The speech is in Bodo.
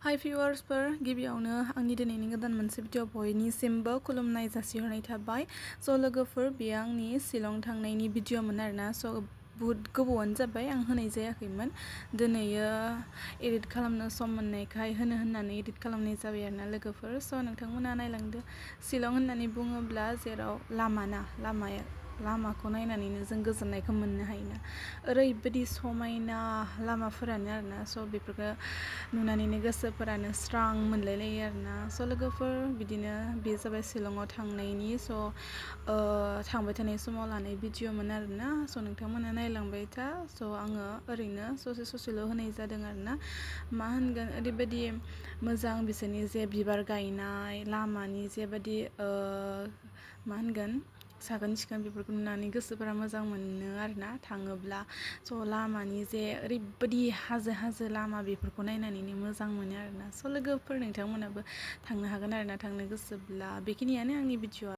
हाय भिउवार्सफोर गिबियावनो आंनि दिनैनि गोदान मोनसे भिडिअ बयनिसिमबो खुलुमनाय जासिहरनाय थाबाय। लोगोफोर बेयो आंनि शिलं थांनायनि भिडिअमोन आरोना। बुहुत गोबावानो जाबाय आं होनाय जायाखैमोन। दिनैयो एडिट खालामनो सम मोननायखाय होननानै एडिट खालामनाय जाबाय आरोना लोगोफोर। नोंथांमोना नायलांदो। शिलं होननानै बुङोब्ला जेराव लामाखौ नायनानैनो जों गोजोननायखौ मोननो हायोना। ओरैबायदि समायना लामाफोरानो आरोना। बेफोरखौ नुनानैनो गोसोफोरानो स्रां मोनलायलायो आरोना। लोगोफोर बिदिनो बे जाबाय शिलंआव थांनायनि थांबाय थानाय समाव लानाय भिडिअमोन आरोना। नोंथांमोना नायलांबाय था। आङो ओरैनो ससेल' होनाय जादों आरोना। मा होनगोन ओरैबायदि मोजां बिसोरनि जे बिबार गायनाय लामानि जेबायदि मा होनगोन साखोन सिखोन बेफोरखौ नुनानै गोसोफोरा मोजां मोनो आरोना थाङोब्ला। लामानि जे ओरैबायदि हाजो लामा बेफोरखौ नायनानैनो मोजां मोनो आरोना। लोगोफोर नोंथांमोनाबो थांनो हागोन आरोना थांनो गोसोब्ला। बेखिनियानो आंनि भिडिअ'आ।